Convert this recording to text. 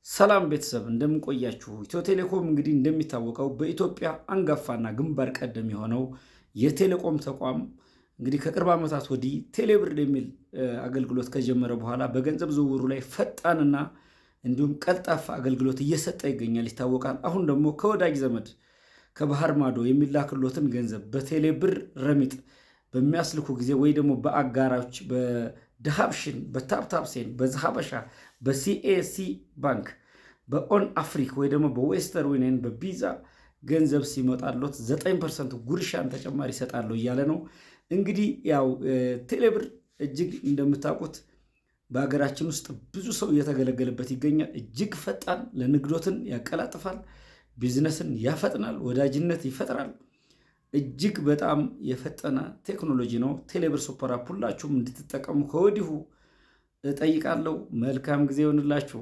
ሰላም ቤተሰብ፣ እንደምን ቆያችሁ? ኢትዮ ቴሌኮም እንግዲህ እንደሚታወቀው በኢትዮጵያ አንጋፋና ግንባር ቀደም የሆነው የቴሌኮም ተቋም እንግዲህ ከቅርብ ዓመታት ወዲህ ቴሌብር የሚል አገልግሎት ከጀመረ በኋላ በገንዘብ ዝውውሩ ላይ ፈጣንና እንዲሁም ቀልጣፋ አገልግሎት እየሰጠ ይገኛል፣ ይታወቃል። አሁን ደግሞ ከወዳጅ ዘመድ ከባህር ማዶ የሚላክሎትን ገንዘብ በቴሌብር ረሚጥ በሚያስልኩ ጊዜ ወይ ደግሞ በአጋራዎች በዳሃብሽን፣ በታፕታፕሴን፣ በዛሀበሻ፣ በሲኤሲ ባንክ፣ በኦን አፍሪክ ወይ ደግሞ በዌስተርን ዩኒየን፣ በቪዛ ገንዘብ ሲመጣሎት 9% ጉርሻን ተጨማሪ ይሰጣለሁ እያለ ነው። እንግዲህ ያው ቴሌብር እጅግ እንደምታውቁት በሀገራችን ውስጥ ብዙ ሰው እየተገለገለበት ይገኛል። እጅግ ፈጣን፣ ለንግዶትን ያቀላጥፋል፣ ቢዝነስን ያፈጥናል፣ ወዳጅነት ይፈጥራል። እጅግ በጣም የፈጠነ ቴክኖሎጂ ነው። ቴሌብር super app ሁላችሁም እንድትጠቀሙ ከወዲሁ እጠይቃለሁ። መልካም ጊዜ ይሆንላችሁ።